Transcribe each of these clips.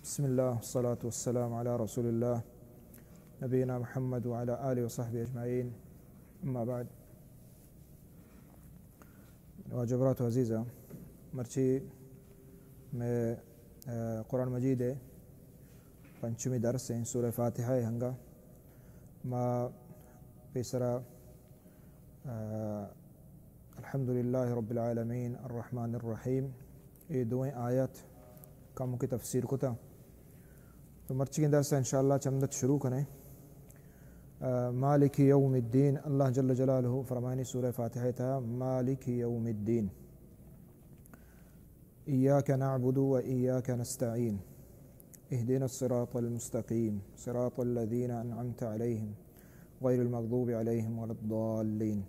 بسم الله، والصلاة والسلام على رسول الله، نبينا محمد وعلى آله وصحبه أجمعين. أما بعد. واجہ برات و عزیزاں، مرچی مئے، آ، قرآن مجید ءِ پنچمی درس ایں، سورہ فاتحہ ءِ ہنگا ما پیسرا آ، الحمدللہ رب العالمین الرحمن الرحیم، اے دوئیں آیت کمکے تفسیر کتا۔ تو مرچیگیں درس انشاءاللہ چمدت شروع کنیں۔ آ، مالک یوم الدین، اللہ جل جلالہ فرمانی سورہ فاتحہ تہا، مالک یوم الدین۔ إياك نعبد وإياك نستعين. اهدنا الصراط المستقيم. صراط الذين أنعمت عليهم. غير المغضوب عليهم ولا الضالين.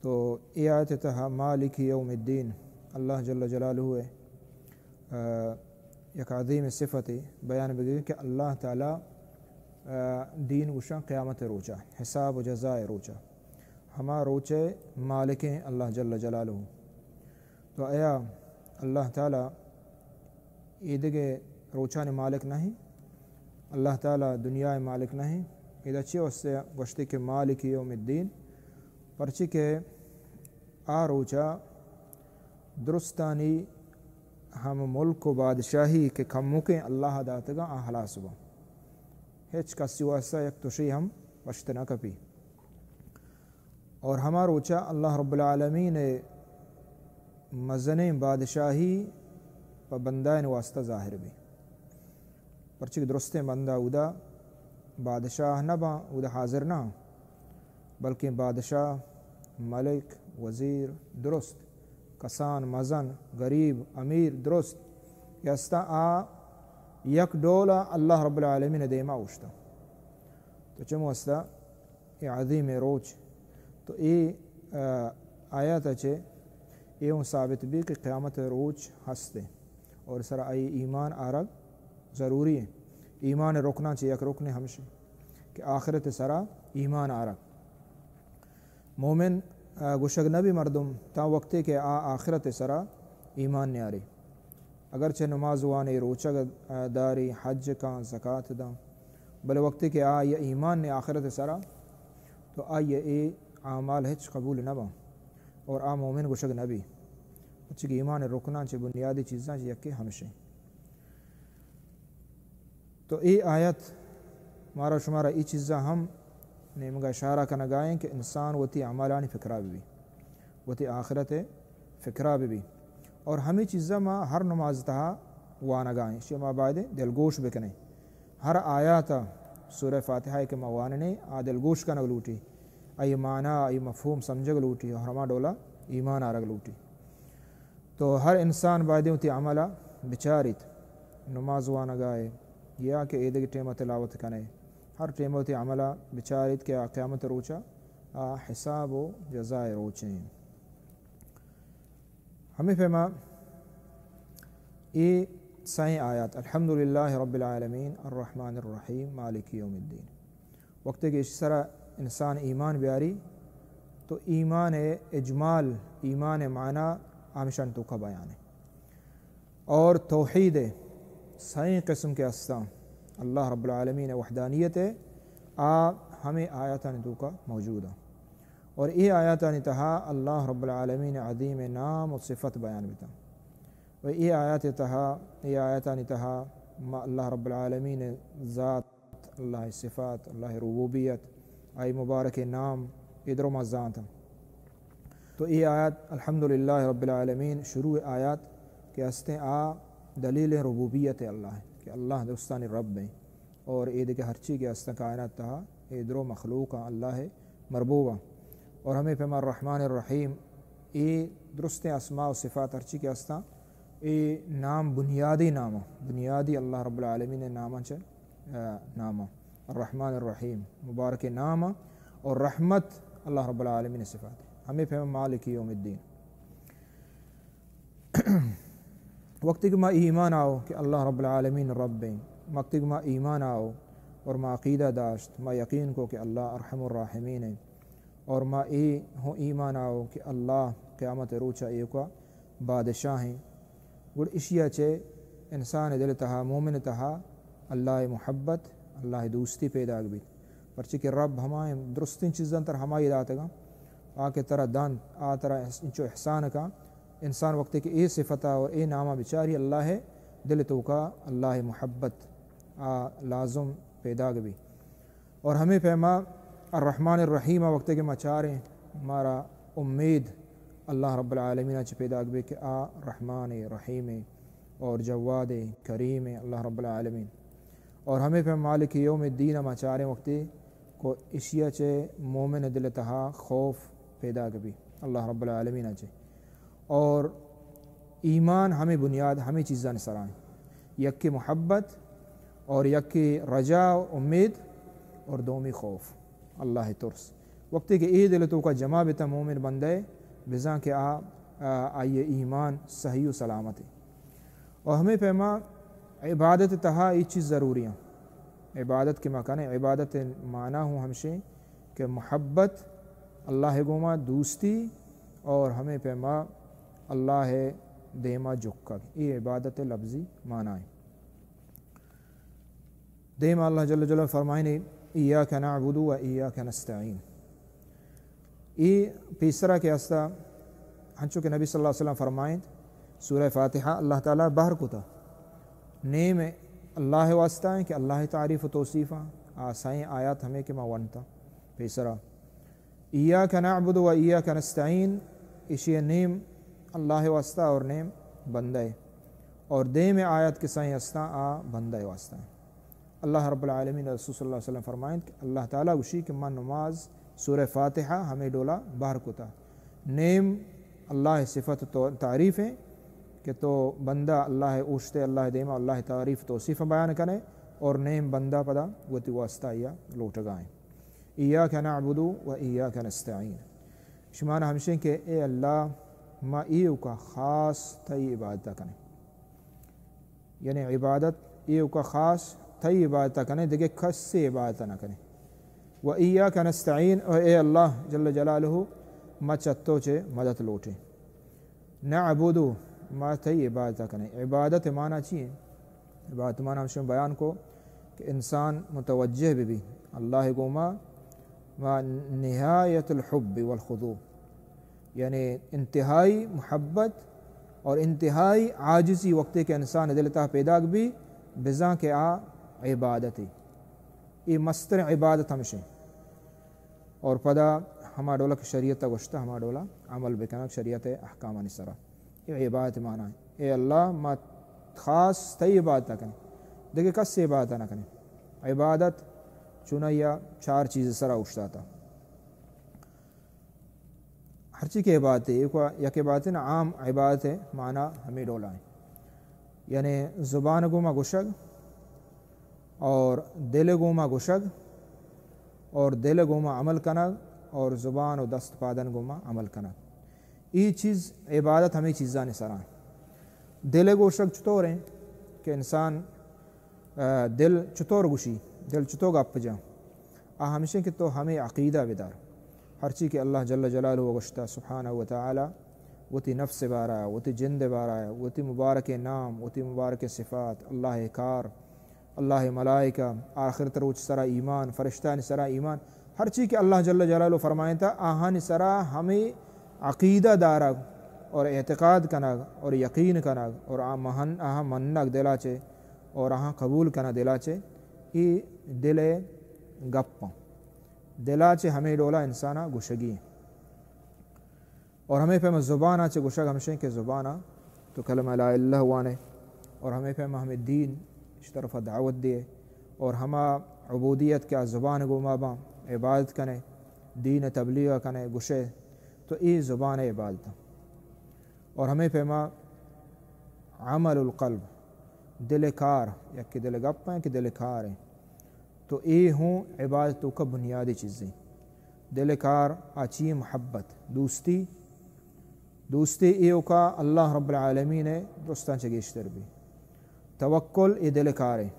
تو اے آیت تہا مالک یوم الدین، اللہ جل جلالہ ءِ، آ، یک عظیم صفتے بیان بگی کہ اللہ تعالی، آ، دین گوشاں قیامت روچا، حساب و جزا روچا۔ ہما روچے مالکیں اللہ جل جلالہ۔ تو آیا اللہ تعالی ایدگہ روچانی مالک نہ ایں؟ اللہ تعالی دنیا ءِ مالک نہ ایں؟ ادا چی واسطہ گوشتے کہ مالک یوم الدین؟ پرچی کہ آ روچا درستانی ہم ملک و بادشاہی کہ کمکیں اللہ داتگاں، آ ہلاس باں۔ ہچ کسی واسطہ یک تشے ہم پشت نہ کپی۔ اور ہما روچا اللہ رب العالمین ءِ مزنیں بادشاہی پہ بندایانی واسطہ ظاہر بی۔ پرچہ کہ درستیں بندہ اودا بادشاہ نہ باں، اودا حاضر نہ، بلکیں بادشاہ، ملک، وزیر، درست، کسان، مزن، غریب، امیر، درست، کہ ہستاں آ یک ڈولا اللہ رب العالمین ءِ دیما اوشتاں۔ تو چم واسطہ اے عظیم روچ۔ تو اے، آ، آیات چے اے ہوں ثابت بی کہ قیامت روچ ہستے اور سرا آئی ایمان آرگ ضروری ایں۔ ایمان رکناں چے یک رکنے ہمشی کہ آخرت سرا ایمان آرگ۔ مومن، آ، گوشگ نبی مردم تا وقتے کہ آ آخرت سرا ایمان نیاری۔ اگرچہ نماز وانے، روچگ، آ، داری، حج کاں، زکات داں، بلے وقتے کہ آ یا ایمان نے آخرت سرا، تو آئی اے اعمال ہچ قبول نہ باں اور آ مومن گوشگ نبی۔ پرچہ کہ ایمان رکناں چے بنیادی چیزاں چے یکے ہمشیں۔ تو اے آیت مارا شمارا اے چیزاں ہم نیمگا اشارہ کنگا ایں کہ انسان وتی عملانی فکرا ببی، وتی آخرت فکرا ببی۔ اور ہمے چیزاں ما ہر نماز تہا وانگا ایں، اشی ما باید دلگوش بکنیں۔ ہر آیاتا سورہ فاتحہ کہ ما واننے، آ دلگوش کنگ لوٹی، آئی معنی، آئی مفہوم سمجھگ لوٹی اور ہما ڈولا ایمان آرگ لوٹی۔ تو ہر انسان باید وتی عملا بچاریت، نماز وانگا اے یا کہ ایدگہ ٹیما تلاوت کنے، ہر ٹیما وتی عملا بچاریت کہ آ قیامت روچا آ حساب و جزائے روچیں۔ ہمے پیما اے سئیں آیات، الحمدللہ رب العالمین، الرحمن الرحیم، مالک یوم الدین۔ وقتے کہ اشی سرا انسان ایمان بیاری تو ایمان اجمال، ایمان معنی ہمشان توکا بیان ایں۔ اور توحید سئیں قسم کہ ہستاں، اللہ رب العالمین وحدانیت، آ ہمے آیاتانی توکا موجود ایں۔ اور اے آیاتانی تہا اللہ رب العالمین عظیم نام و صفت بیان بیتاں۔ و اے آیات تہا، اے آیاتانی تہا ما اللہ رب العالمین ذات، اللہ صفات، اللہ ربوبیت، آئی مبارک نام، اے درو ما زانتاں۔ تو اے آیات الحمدللہ رب العالمین شروع آیات کہ ہستیں آ دلیل ربوبیت اللہ کہ اللہ درستانی رب ایں۔ اور اے دگہ ہرچی کہ ہستاں کائنات تہا، اے درو مخلوق ایں، اللہ مربوب ایں۔ اور ہمے پیما الرحمن الرحیم، اے درستیں اسماء و صفات ہرچی کہ ہستاں، اے نام بنیادی نام ایں، بنیادی اللہ رب العالمین نام ایں چہ، آ، نام ایں۔ الرحمن الرحیم، مبارک نام ایں اور رحمت اللہ رب العالمین صفات ایں۔ ہمے پیما مالک یوم الدین۔ وقتی کہ ما ایمان آؤ کہ اللہ رب العالمین رب ایں، وقتی کہ ما ایمان آؤ اور ما عقیدہ داشت، ما یقین کو کہ اللہ ارحم الراحمین ایں، اور ما اے ہوں ایمان آؤ کہ اللہ قیامت روچا ایوکا بادشاہ ایں، گڑ اشیا چے انسان ءِ دل ءِ تہا، مومن ءِ تہا اللہ ءِ محبت، اللہ ءِ دوستی پیداک بیت۔ پرچے کہ رب ہمائیں درستیں چیزاں ترا ہمائی داتگاں، آ کہ ترا دنت، آ ترا انچو احسان کاں۔ انسان وقتے کہ اے صفتا اور اے ناما بچاری، اللہ ءِ دل ءِ توکا اللہ ءِ محبت آ لازم پیداک بی۔ اور ہمے پیما الرحمن الرحیم ءَ وقتے کہ ما چاریں، مارا امید اللہ رب العالمین ءَ چہ پیداک بی کہ آ رحمان ءِ، رحیم ءِ اور جواد ءِ، کریم ءِ اللہ رب العالمین۔ اور ہمے پیما مالک یوم الدین ءَ ما چاریں وقتے کہ اشی ءَ چہ مومن ءِ دل ءِ تہا خوف پیداک بی اللہ رب العالمین ءَ چہ۔ اور ایمان ہمے بنیاد، ہمے چیزانی سرا ایں۔ یکے محبت اور یکے رجا و امید اور دومی خوف، اللہ ءِ ترس۔ وقتے کہ اے دل ءِ توکا جمع بیتا مومن بندہ، بزاں کہ آ، آ، آئی ایمان صحیح و سلامت ایں۔ اور ہمے پیما عبادت ءِ تہا اے چیز ضروری ایں۔ عبادت کہ ما کنیں، عبادت ءِ معنی ہوں ہمشیں کہ محبت اللہ ءِ گوما، دوستی، اور ہمے پیما اللہ ءِ دیما جھکگ، اے عبادت ءِ لفظی معنی ایں۔ دیما اللہ جل جلالہ فرمائنے، ایاک نعبد و ایاک نستعین۔ اے پیسرا کہ ہستا، ہنچو کہ نبی صلی اللہ علیہ وسلم فرمائنت، سورہ فاتحہ اللہ تعالی بہر کتا۔ نیم اللہ ءِ واسطہ ایں کہ اللہ ءِ تعریف و توصیف ایں۔ آ سئیں آیات ہمے کہ ما ونتا پیسرا۔ ایاک نعبد و ایاک نستعین، اشی نیم اللہ ءِ واسطہ اور نیم بندہ ءِ۔ اور دیم آیات کہ سئیں ہستاں، آ بندہ ءِ واسطہ ایں۔ اللہ رب العالمین ءِ رسول صلی اللہ علیہ وسلم فرمائنت کہ اللہ تعالی گوشی کہ من نماز سورہ فاتحہ ہمے ڈولا بہر کتا۔ نیم اللہ ءِ صفت تو تعریف ایں کہ تو بندہ اللہ ءِ اوشتے، اللہ ءِ دیما اللہ ءِ تعریف توصیف بیان کنے، اور نیم بندہ پدا وتی واسطہ یا لوٹگا ایں۔ ایاک نعبد و ایاک نستعین۔ شمانا ہمشیں کہ اے اللہ، ما ایوکا خاص تئی عبادت کنیں۔ یعنی عبادت ایوکا خاص تئی عبادت کنیں، دگہ کسے عبادت نہ کنیں۔ و ایاک نستعین، او اے اللہ جل جلالہ، ما چہ تو چہ مدد لوٹیں۔ نعبد، ما تئی عبادت کنیں۔ عبادت معنی چی ایں؟ عبادت معنی ہمشیں بیان کو کہ انسان متوجہ بہ بی اللہ گوما، ما نہایت الحب والخضوع، یعنی انتہائی محبت اور انتہائی عاجزی وقتے کہ انسان دل تہا پیداک بی، بزاں کہ آ عبادتے۔ اے مستر عبادت ہمشیں۔ اور پدا ہما ڈولا کہ شریعت گوشتا، ہما ڈولا عمل بکنگ شریعت احکامانی سرا۔ اے عبادت معنی ایں۔ اے اللہ، ما خاص تئی عبادت کنیں، دگہ کس عبادت نہ کنیں۔ عبادت چونایا چار چیز سرا اوشتاتا۔ ہرچی کہ عبادت ایں، ایوکا یک عبادت ایں، عام عبادت معنی ہمے ڈولا ایں۔ یعنی زبان گوما گوشگ، اور دل گوما گوشگ، اور دل گوما عمل کنگ، اور زبان و دست پادن گوما عمل کنگ۔ اے چیز عبادت ہمے چیزانی سرا ایں۔ دل گوشگ چطور ایں کہ انسان، آ، دل چطور گوشی، دل چطور گپ جاں؟ آ ہمشیں کہ تو ہمے عقیدہ بدار۔ ہرچی کہ اللہ جل جلالہ گوشتا سبحانہ و تعالی، وتی نفس بارا، وتی جند بارا، وتی مبارک نام، وتی مبارک صفات، اللہ کار، اللہ ملائکہ، آخرت روچ سرا ایمان، فرشتانی سرا ایمان، ہرچی کہ اللہ جل جلالہ فرمائنتا، آہانی سرا ہمے عقیدہ دارگ اور اعتقاد کنگ اور یقین کنگ اور آ مہن-، آہاں منگ دلا چے اور آہاں قبول کنگ دلا چے، اے دل گپاں۔ دلا چے ہمے ڈولا انسانا گوشگی ایں۔ اور ہمے پیما زبانا چہ گوشگ ہمشیں کہ زبانا تو کلمہ لا الہ وانے، اور ہمے پیما ہمے دین اش طرفا دعوت دیے، اور ہما عبودیت کہ آ زبان گوما باں، عبادت کنے، دین تبلیغ کنے، گوشے، تو اے زبان عبادت۔ اور ہمے پیما عمل القلب، دل کار، یک کہ دل گپ ہیں کہ دل کار ہیں۔ تو اے ہوں عبادت توکا بنیادی چیزیں۔ دل کار آچی محبت، دوستی، دوستی ایوکا اللہ رب العالمین درستاں چہ گیشتر بی۔ توکل اے دل کاریں،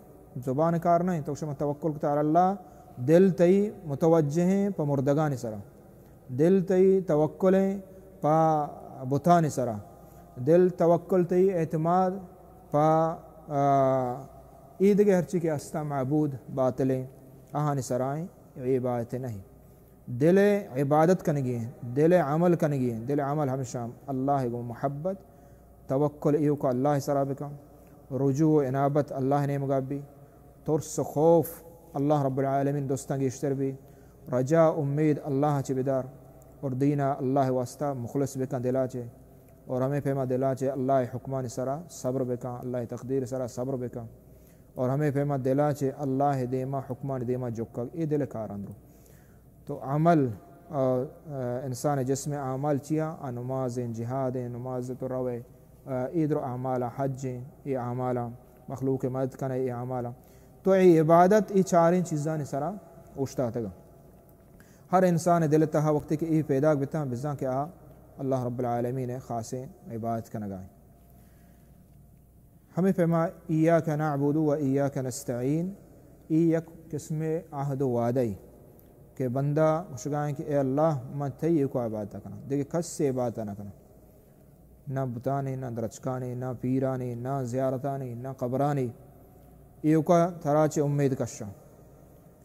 زبان کار نہیں۔ تو شما توکل کتا اللہ، دل تئی متوجہ ہیں پہ مردگانی سرا۔ دل تئی توکل ایں پہ بتانی سرا۔ دل توکل تئی اعتماد پہ آ، اے دگہ ہرچی کہ ہستاں معبود باطلیں، آہانی سرائیں عبادت نہیں۔ دل عبادت کنگی ہیں، دل عمل کنگی ہیں، دل عمل ہمشاں اللہ گوں محبت، توکل ایوکا اللہ سرا بکن، رجوع و انابت اللہ نیمگا بی، ترس و خوف اللہ رب العالمین دوستاں گیشتر بی، رجا امید اللہ چہ بدار اور دینا اللہ واسطہ مخلص بکن دلا چہ، اور ہمیں پیما دلا چہ اللہ حکمانی سرا صبر بکن، اللہ تقدیر سرا صبر بکن، اور ہمیں پیما دلا چہ اللہ دیما حکمانی دیما جکگ، اے دل کار اندرو۔ تو عمل، آ، آ، انسان جسم اعمال چیا؟ آ نماز ہیں، جہاد ہیں، نماز تو روے، آ، اے درو اعمال، حج ہیں، اے اعمال، مخلوق مدد کنے، اے اعمال۔ تو اے عبادت، اے چاریں چیزانی سرا اوشتاتگا۔ ہر انسان دل تہا وقتی کہ اے پیداک بتاں، بزاں کہ آ اللہ رب العالمین خاصیں عبادت کنگا ہیں۔ ہمیں پیما ایاک نعبد و ایاک نستعین، ای یک قسم عہد و وعدہ ای کہ بندہ گوشگائیں کہ اے اللہ، من تئی ایوکا عبادت کناں، دیگہ کس عبادت نہ کناں، نہ بتانی، نہ درچکانی، نہ پیرانی، نہ زیارتانی، نہ قبرانی، ایوکا ترا چہ امید کشاں۔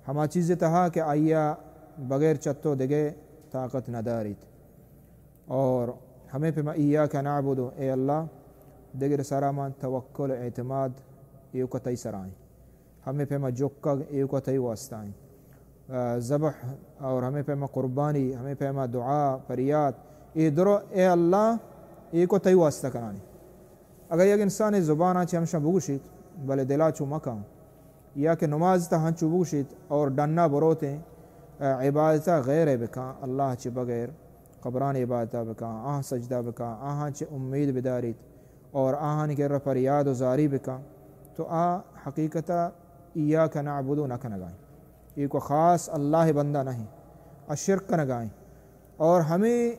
ہما چیز تہا کہ آئیا بغیر چتو دگہ طاقت نداریت۔ اور ہمیں پیما ایاک نعبد، اے اللہ، دگر سرا ما توکل، اعتماد، ایوکا تئی سرا ہیں۔ ہمیں پیما جکگ، ایوکا تئی واسطہ ہیں۔ آ، ذبح اور ہمیں پیما قربانی، ہمیں پیما دعا، فریاد، اے درو، اے اللہ، ایوکا تئی واسطہ کنانی۔ اگر یک انسان زبان چہ ہمشہ بگوشیت، بلے دلا چو مکن، یا کہ نماز تہا ہنچو بگوشیت اور ڈنا بروتیں، آ، عبادتا غیر بکن، اللہ چہ بغیر، قبران عبادتا بکن، آہاں سجدہ بکن، آہاں چہ امید بداریت اور آہانی کرا فریاد و زاری بکن، تو آ حقیقتا ایاک نعبد نہ کنگائیں۔ ایوکا خاص اللہ بندہ نہیں، آ شرک کنگائیں۔ اور ہمیں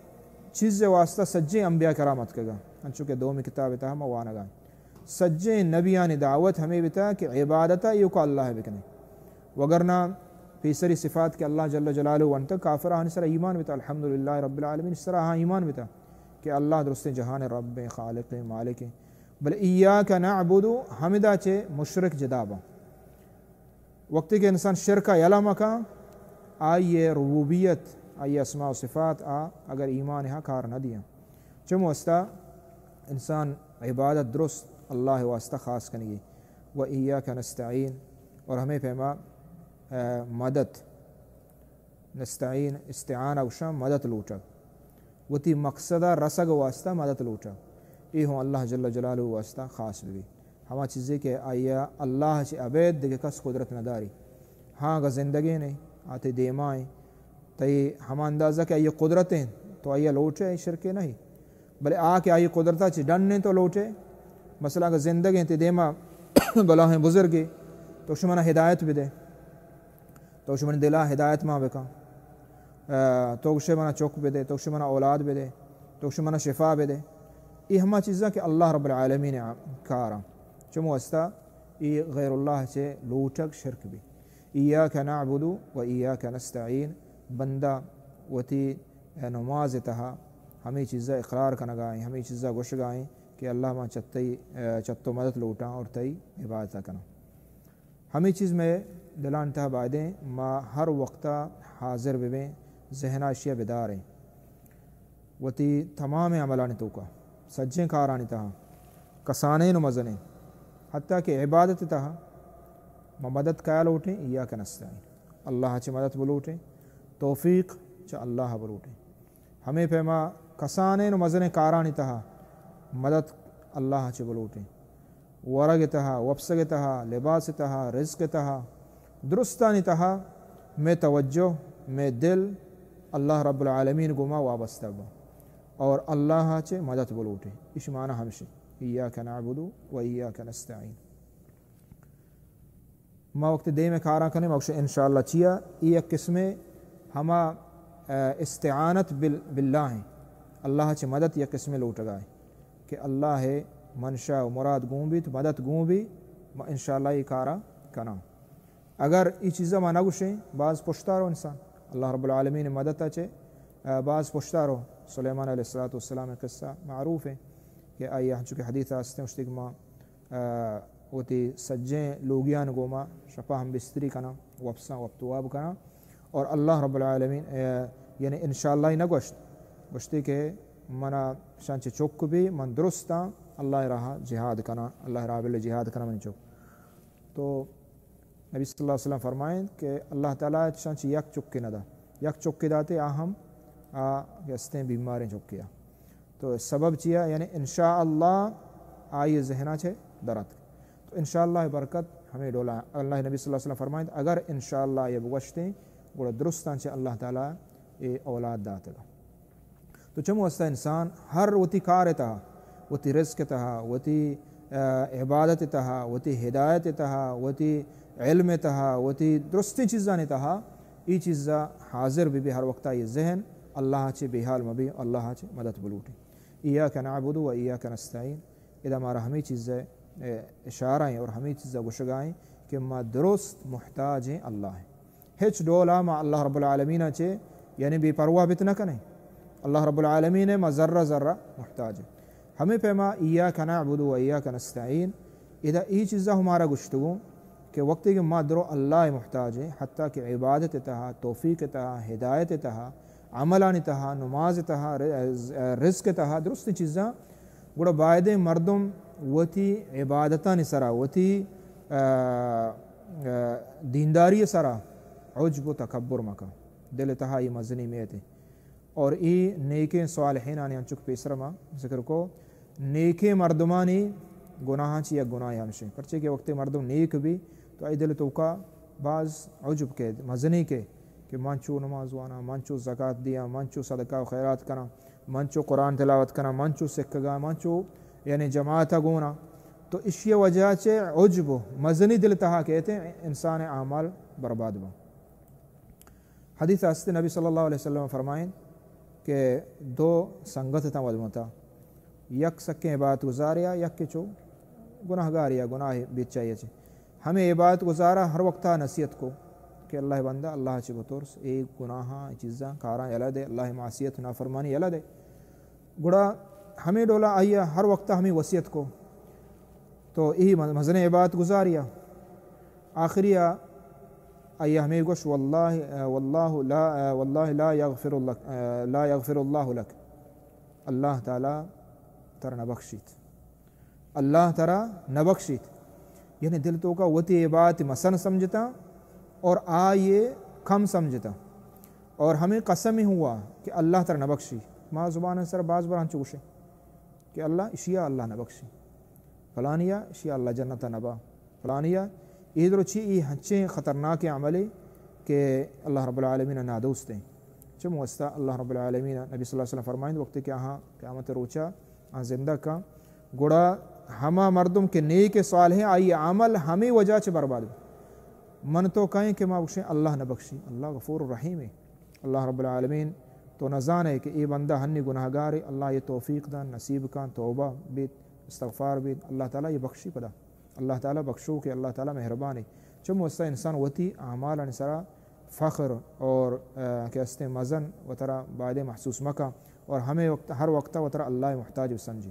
چیز واسطہ سجیں انبیاء کرام اتکگا، انچو کہ دومی کتاب تہا ما وانگا۔ سجیں نبیانی دعوت ہمیں بتا کہ عبادتا ایوکا اللہ بکنے۔ وگرنہ پیسری صفات کہ اللہ جل جلالہ ونت، کافر آہانی سرا ایمان بتا، الحمدللہ رب العالمین، سرا ہاں ایمان بتا کہ اللہ درستیں جہان رب ہیں، خالق ہیں، مالک ہیں۔ بل ایاک نعبد، ہمدا چہ مشرک جدا با۔ وقتی کہ انسان شرک ء یلہ مکن، آئی ء ربوبیت، آئی ء اسماء و صفات ء اگر ایمان ء کار نہ دیاں، چم واسطہ انسان عبادت درست اللہ واسطہ خاص کنگی۔ و ایاک نستعین، اور ہمیں پیما، آ، مدد، نستعین، استعانہ گوشاں مدد لوٹگ، وتی مقصد ء رسگ واسطہ مدد لوٹگ، اے ہوں اللہ جل جلالہ واسطہ خاص بہ بی۔ ہما چیزے کہ آئی ء اللہ چہ ابید دگہ کس قدرت نہ داری۔ ہاں، اگاں زندگیں نے، آ تئی دیما ایں، تئی ہما اندازہ کہ آئی ء قدرت ایں، تو آئی ء لوٹے، آئی شرکے نہیں۔ بلے آ کہ آئی قدرت ء چہ ڈن ایں تو لوٹے، مثلا اگاں زندگیں تئی دیما بلاہیں بزرگے، تو شمنا ہدایت بدے۔ تو گوشے منی دلا ہدایت مان بکن۔ آ، تو گوشے منا چک بدے، تو گوشے منا اولاد بدے، تو گوشے منا شفا بدے۔ اے ہما چیزاں کہ اللہ رب العالمین ء کاراں۔ چمو واسطہ اے غیر اللہ چہ لوٹگ شرک بی۔ ایاک نعبد و ایاک نستعین، بندہ وتی نماز تہا ہمے چیزا اقرار کنگا ایں، ہمے چیزا گوشگا ایں کہ اللہ ما چہ تئی، آ، چہ تو مدد لوٹاں اور تئی عبادت کناں۔ ہمے چیز مئے دلانی تہا بائدیں، ما ہر وقتا حاضر ببیں، ذہنا اشیا بداریں۔ وتی تمامیں عملانی توکا، سجیں کارانی تہا، کسانین و مزنین، حتی کہ عبادت تہا، ما مدد کیا لوٹیں؟ ایاک نستعین۔ اللہ چہ مدد بلوٹیں، توفیق چہ اللہ بلوٹیں۔ ہمے پیما کسانین و مزنیں کارانی تہا مدد اللہ چہ بلوٹیں۔ ورگ تہا، وپسگ تہا، لباس تہا، رزق تہا، درستانی تہا مئے توجہ، مئے دل اللہ رب العالمین گوما وابستہ با اور اللہ چہ مدد بلوٹیں۔ اش معنی ہمشی، ایاک نعبد و ایاک نستعین۔ ما وقت دیم کاراں کنیں، ما گوشیں انشاءاللہ چیا، ای یک قسمے ہما، آ، استعانت بال-، باللہ ہیں، اللہ چہ مدد یک قسمے لوٹگا ہے کہ اللہ منشا و مراد گون بیت، مدد گون بی، ما انشاءاللہ ای کارا کناں۔ اگر ای چیزا ما نگوشیں، باز پشتارو انسان، اللہ رب العالمین مدد چہ، آ، باز پشتارو۔ سلیمان علیہ الصلوۃ والسلام قصہ معروف ہے کہ آئی ہنچو کہ حدیث ہستیں، اشتگ ما آ، وتی سجیں لوگیان گوما شپا ہم بستری کناں، وپساں وپت واب کناں۔ اور اللہ رب العالمین، اے، یعنی انشاءاللہ نہ گوشت، گوشتی کہ منا شان چہ چک بی، من درستاں اللہ راہ جہاد کناں، اللہ راہ بل جہاد کناں من چک۔ تو نبی صلی اللہ علیہ وسلم فرمائیں کہ اللہ تعالیٰ شان چہ یک چکے نہ دا، یک چکے داتے، آ ہم آ کہ استیں بیماریں چکے آ۔ تو سبب چیا؟ یعنی انشاءاللہ آئی ذہنا چہ درات۔ تو انشاءاللہ برکت ہمیں ڈولا۔ اللہ نبی صلی اللہ علیہ وسلم فرمائیں، اگر انشاءاللہ یہ بگوشتیں، گڑا درستاں چہ اللہ تعالیٰ اے اولاد داتگا۔ تو چم واسطہ انسان ہر وتی کار تہا، وتی رزق تہا، وتی، آ، عبادت تہا، وتی ہدایت تہا، وتی علم تہا، وتی درستیں چیزانی تہا، ای چیزا حاضر بی بی ہر وقتا، یہ ذہن اللہ چہ بے حال مبی، اللہ چہ مدد بلوٹی۔ ایاک نعبد و ایاک نستعین۔ ادا مارا ہمیں چیز، اے، اشارہ ہیں اور ہمیں چیز گوشگائیں کہ ما درست محتاج ہیں اللہ ہیں۔ ہچ ڈولا ما اللہ رب العالمین چے، یعنی بے پرواہ بت نہ کنیں۔ اللہ رب العالمین ما ذرہ ذرہ محتاج ہیں۔ ہمیں پیما ایاک نعبد و ایاک نستعین، ادا ای چیزا ہمارا گشتگو کہ وقتی کہ ما درو اللہ محتاج ہیں، حتیٰ کہ عبادت تہا، توفیق تہا، ہدایت تہا، عملانی تہا، نماز تہا، ر-، رزق تہا، درستیں چیزاں، گڑا بایدیں مردم وتی عبادتانی سرا، وتی، آ، آ، دینداری سرا عجب و تکبر مکن۔ دل تہا یہ مزنی میتے۔ اور ای نیکیں صالحینانی انچک پیسر ما ذکر کو، نیکیں مردمانی گناہاں چی یک گناہ ہمشیں۔ پرچے کہ وقتی مردم نیک بی تو ای دل توکا باز عجب کے، مزنی کے، کہ من چو نماز واناں، من چو زکات دیاں، من چو صدقہ و خیرات کناں، من چو قرآن تلاوت کناں، من چو سکگاں، من چو یعنی جماعت گوناں۔ تو اشی وجہ چے عجب و مزنی دل تہا کہتے انسان اعمال برباد با۔ حدیث است نبی صلی اللہ علیہ وسلم فرمائیں کہ دو سنگت تاں ودمتا، یک سکیں عبادت گزاریا، یک چو گناہگاریا، گناہ بیت چاہیے چے۔ ہمیں عبادت گزارا ہر وقتا نصیحت کو کہ اللہ بندہ، اللہ چے بترس، اے گناہاں، اے چیزاں، کاراں یلہ دے، اللہ معصیت، نافرمانی یلہ دے۔ گڑا ہمیں ڈولا آئی ہر وقتا ہمیں وصیت کو۔ تو ای مزنیں عبادت گزاریا۔ آخریا آئی ہمیں گوش، واللہ، واللہ لا، واللہ لا یغفر لک، لا یغفر اللہ لک۔ اللہ تعالی ترا نہ بخشیت۔ اللہ ترا نہ بخشیت۔ یعنی دل توکا وتی عبادت مسن سمجھتا اور آئیے کم سمجھتا۔ اور ہمیں قسم ہوا کہ اللہ ترا نہ بخشی۔ ما زبان سر باز بار ہنچو گوشے کہ اللہ اشیا اللہ نہ بخشی، فلانیا اشیا اللہ جنت نبا، فلانیا۔ اے درو چی، اے ہنچیں خطرناک عملے کہ اللہ رب العالمین نادوست ہیں۔ چم واسطہ اللہ رب العالمین، نبی صلی اللہ علیہ وسلم فرمائند، وقت کہ آہاں قیامت روچا آ زندہ کا، گڑا ہما مردم کہ نیک صالح ہیں، آئی عمل ہمیں وجہ چہ برباد بی۔ من تو کہیں کہ ما بخشیں، اللہ نہ بخشی، اللہ غفور رحیم ہے۔ اللہ رب العالمین تو نزانے کہ اے بندہ ہنی گناہگار ہے، اللہ یہ توفیق دان، نصیب کان، توبہ بیت، استغفار بیت، اللہ تعالی یہ بخشی پدا۔ اللہ تعالی بخشو کہ اللہ تعالی مہربان ہے۔ چم واسطہ انسان وتی اعمال سرا فخر اور، آ، کہ استیں مزن وترا بایدے محسوس مکا اور ہمیں وقت، ہر وقت وترا اللہ محتاج سمجھی۔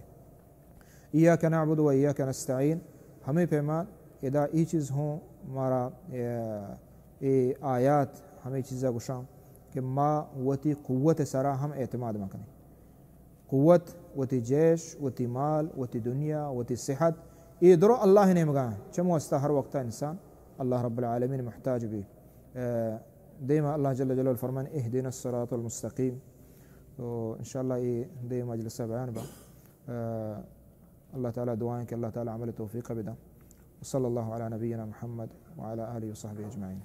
ایاک نعبد و ایاک نستعین، ہمیں پیما ادا ای چیز ہوں مارا، آ، اے آیات ہمیں چیزا گشاں کہ ما وتی قوت سرا ہم اعتماد مکنیں۔ قوت، وتی جیش، وتی مال، وتی دنیا، وتی صحت، اے درو اللہ نیمگا ہیں۔ چم واسطہ ہر وقت انسان اللہ رب العالمین محتاج بی۔ آ، دیما اللہ جل جلالہ فرمان، اهدنا الصراط المستقیم۔ تو انشاءاللہ اے دیم مجلس بیان با۔ آ، اللہ تعالی دعائیں کہ اللہ تعالی عمل توفیق بدا۔ وصلی اللہ علی نبینا محمد وعلی آلہ وصحبہ اجمعین۔